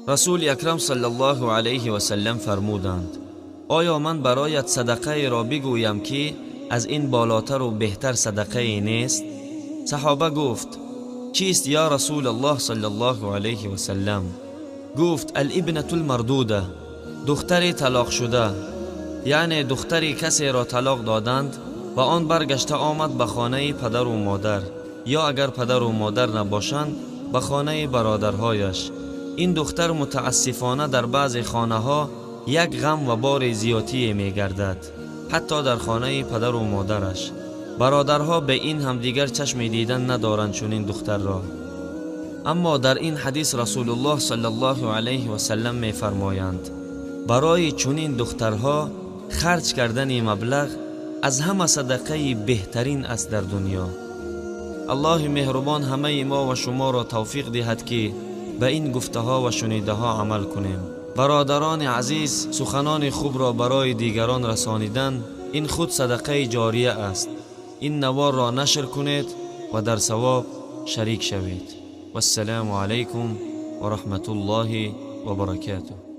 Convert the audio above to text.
Расули Акрам саллаллоҳу алайҳи васаллам фармуданд: оё ман бароят садақаеро бигӯям, ки аз ин болотару беҳтар садақае нест? Саҳоба гуфт: чист, ё Расулаллоҳ саллаллоҳу алайҳи васаллам? Гуфт: алибнату лмардуда, духтари талоқшуда, яъне духтари касеро талоқ доданд ва он баргашта омад ба хонаи падару модар, ё агар падару модар набошанд, ба хонаи бародарҳояш. Ин духтар мутаассифона дар баъзе хонаҳо як ғам ва бори зиёдтие мегардад, ҳатто дар хонаи падару модараш. Бародарҳо ба ин ҳам дигар чашми дидан надоранд чунин духтарро. Аммо дар ин ҳадис Расулуллоҳ саллаллоҳу алайҳи васаллам мефармоянд: барои чунин духтарҳо харҷ кардани маблағ аз ҳама садақаи беҳтарин аст дар дунё. Аллоҳи меҳрубон ҳамаи мо ва шуморо тавфиқ диҳад, ки ба ин гуфтаҳо ва шунидаҳо амал кунем. Бародарони азиз, суханони хубро барои дигарон расонидан ин худ садақаи ҷория аст. Ин наворро нашр кунед ва дар савоб шарик шавед. Вассалому алайкум ва раҳматуллоҳи ва баракатуҳ.